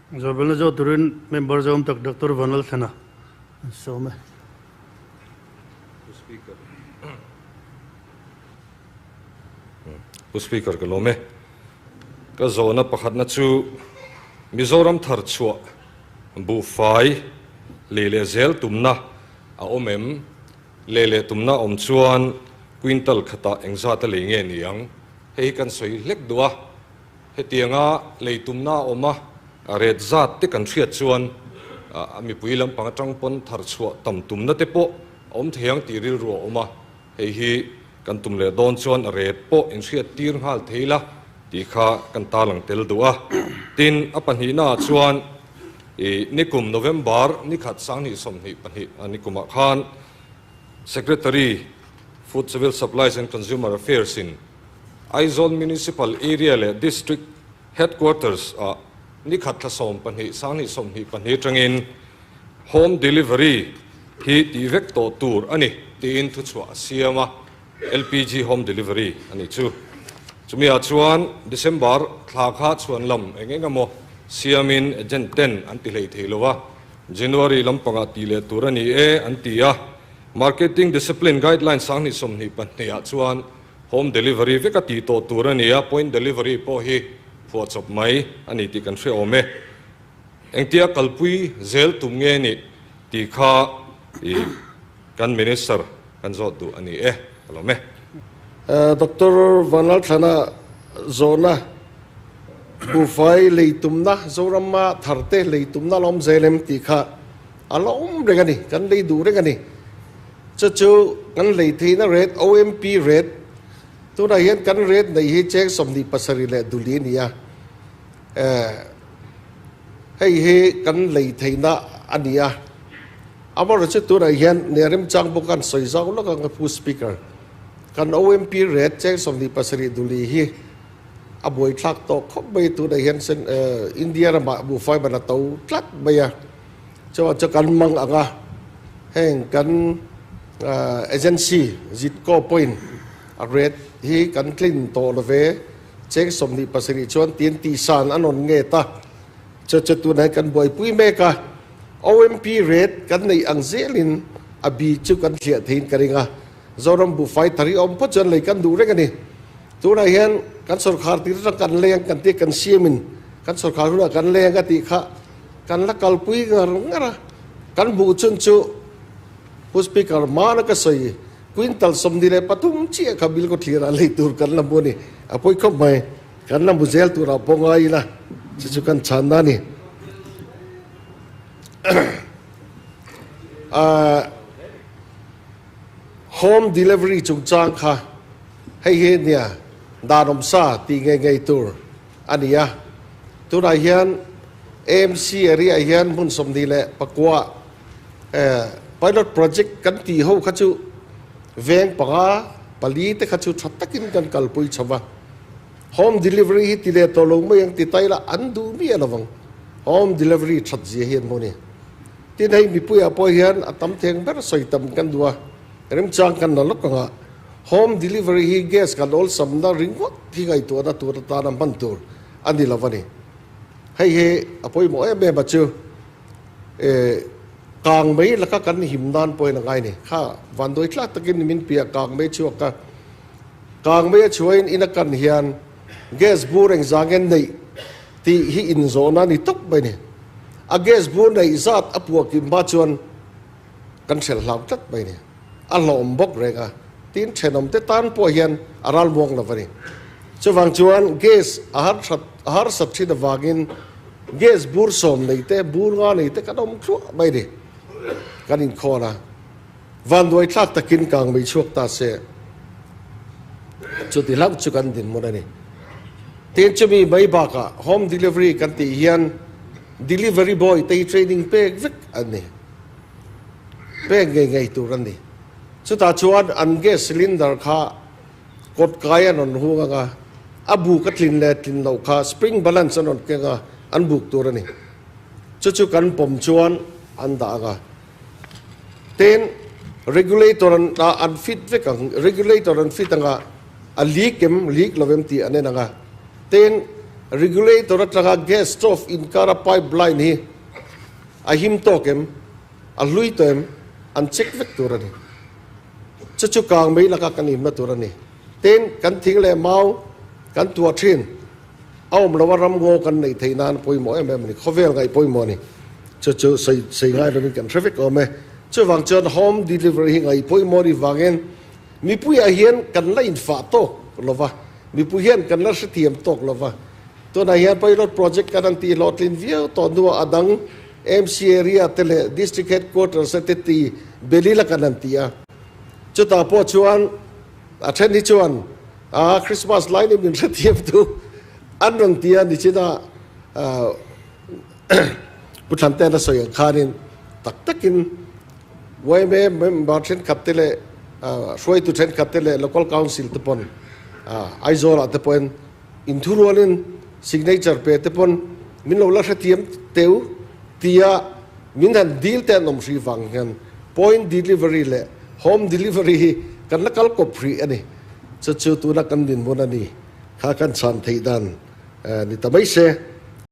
Zawhbelna zawh turin Member zawm tak Doctor Vanlalthlana an sawm e. Pu Speaker ka lawm e. Ka zawhna pakhatna chu Mizoram thar chhuah buhfai lei leh zel tumna a awm em? Lei leh tumna awm chuan quintal khatah engzat a lei nge ni ang? Hei hi kan sawi hlek duh a. Hetianga lei tumna a awm a, ret zat te kan hriat chuan a mipui lampang atang pawn thar chhuah tam tumna te pawh a awm thei ang tih rilru a awm a, hei hi kan tum leh dawn chuan a ret pawh inhriat tir nghal thei la tih kha kan tarlang tel duh a. Tin, a pahnihna ah chuan i nikum November nikhat 2022 a nikumah khan Secretary Food Civil Supplies and Consumer Affairs in Aizawl Municipal Area leh District Headquarters ah nikhat thla 12 2022 atangin Home Delivery hi tih vek tawh tur a ni tiin thuchhuah a siam a, LPG Home Delivery a nih chu. Chumi ah chuan December thla kha chhuan lam eng eng emaw siamin agent ten an ti hlei thei lo a, January lampangah tih leh tur a ni e an ti a, Marketing Discipline Guideline 2022 ah chuan Home delivery vek a tih tawh tur a ni a, point delivery pawh hi phuahchawp mai a ni tih kan hre awm e. Engtia kalpui zel tum nge nih tih kha i kan Minister kan zawt duh a ni e, ka lawm e. Doctor Vanlalthlana zawhna, Buhfai lei tumna, Zorama tharte lei tumna la awm zel em tih kha a la awm reng a ni, kan lei duh reng a ni. Chu chu kan lei theihna rate, OMP rate, tunah hian kan rate neih hi cheng 27 leh duli a ni a, eh hei hi kan lei theihna a ni a. Amaherawhchu chu tunah hian nia remchang bawk an sawi zau lawk ang ka Pu Speaker, kan OMP rate cheng 27 duli hi a buaithlak tawh khawp mai tunah hian India ramah buhfai ban a to tlat mai a. Chuan chu kan mang ang a, heng kan agency Zitco pawhin a rate hi kan tlin tawh lo ve, cheng 27 chuan tiin tihsan an rawn nge ta. Chu chu tunah hian kan buaipui mek a, OMP rate kan neih ang zelin a bi chu kan thliah theiin ka ring a, Zoram buhfai thar hi a awm phawt chuan lei kan duh reng a ni. Tunah hian kan sawrkhar tir atang kan lei ang kan tih kan siamin kan sawrkhar hunah kan lei ang a tih kha Kan la kalpui ngar ngar a, kan hmuh chun chu Pu Speaker hmana ka sawi quintal 23 chiah kha bill kawtthlir ah lei tur kan la hmu a ni. A pawi khawp mai, kan la hmu zel turah pawh ngai ila chu chu kan chhanna a ni. Home delivery chungchang kha hei hi nia dan awmsa tih ngei ngei tur a ni a. Tunah hian AMC area ah hian hmun 29 pilot project kan tih ho kha chu veng panga pali te kha chu tha takin kan kalpui chho va. Home delivery hi ti leh tawh lo mai ang ti ta ila an duh miah lo vang. Home delivery that zia hi an hmu a ni. Tin hei mipuiah pawh hian a tam theng ber sawi tam kan duh a, remchang kan la lawk ang a. Home delivery hi gas kan awlsamna ringawt hi ngaihtuahna tur atana hman tur a ni lo a ni. Hei hi a pawimawh em em a chu eh kang mai laka kan him nan pawhin a ngai a ni. Kha vanduai tlak takin min piah kang mai chhuak a, kang mai a chhuahin in a kan hian gas bur engzah nge neih tih hi inzawhna a ni tawp mai a ni. A gas bur neih zat a puah kim hma chuan kan hrelh hlau tlat mai a ni. A hlawm bawk reng a, tin thenawmte tan pawh hian a ral muang lo a ni. Chuvang chuan gas a har that a harsat thin avangin gas bur sawm nei te, bur nga nei te kan awm thluah mai a ni. Kan inkhawn a, vanduai thlak takin kang mei chhuak ta se chuti hlauh chu kan dinhmun a ni. Tin chumi mai bakah home delivery kan tih hian delivery boy te hi training pek vek an ni. Pek ngei ngei tur a ni. Chutah chuan an gas cylinder kha kawt kai an rawn hung ang a, a buk a tlin leh tlin loh kha spring balance an rawn keng a, an buk tur a ni. Chu chu kan pawm chuan an dah ang a. Tin, regulator an an fit vek ang, regulator an fit ang a, a leak em leak lo em tih an en ang a. Tin. Regulator atanga gas stove inkara pipe line hi a him tawk em, a hlui tawh em an check vek tur a ni. Chu chu kang mai laka kan imna tur a ni. Tin, kan thing leh mau kan tuah thin a awm lo a, ram ngaw kan neih theih nan pawimawh em em a ni. Khawvel ngaih pawimawh a ni. Chu chu sawi sawi ngai lovin kan hre vek awm e. Chuvang chuan home delivery hi ngaih pawimawh a nih vangin mipuiah hian kan la infah tawk lo va, mipui hian kan la hrethiam tawk lo va. Tunah hian pilot project kan an tih hlawhtlin viau tawh hnuah a dang MC area te leh district headquarters te ti belila kan han ti a. Chutah pawh chuan a then hi chuan a Christmas lai ni min hrethiam tu an rawn ti a ni chin a Pu Thlanten a sawi ang khanin tak takin yma member thenkhat te leh hruaitu thenkhat te leh local council te pawn Aizawl ah te pawhin Inthurualin signature pe te pawn min lo la hrethiam teu tia min han dil te an awm hrih vang hian point delivery leh home delivery hi kan la kal kawp hrih a ni. Chu chu tuna kan dinhmun a ni kha kan chhan theih dan ni ta mai se.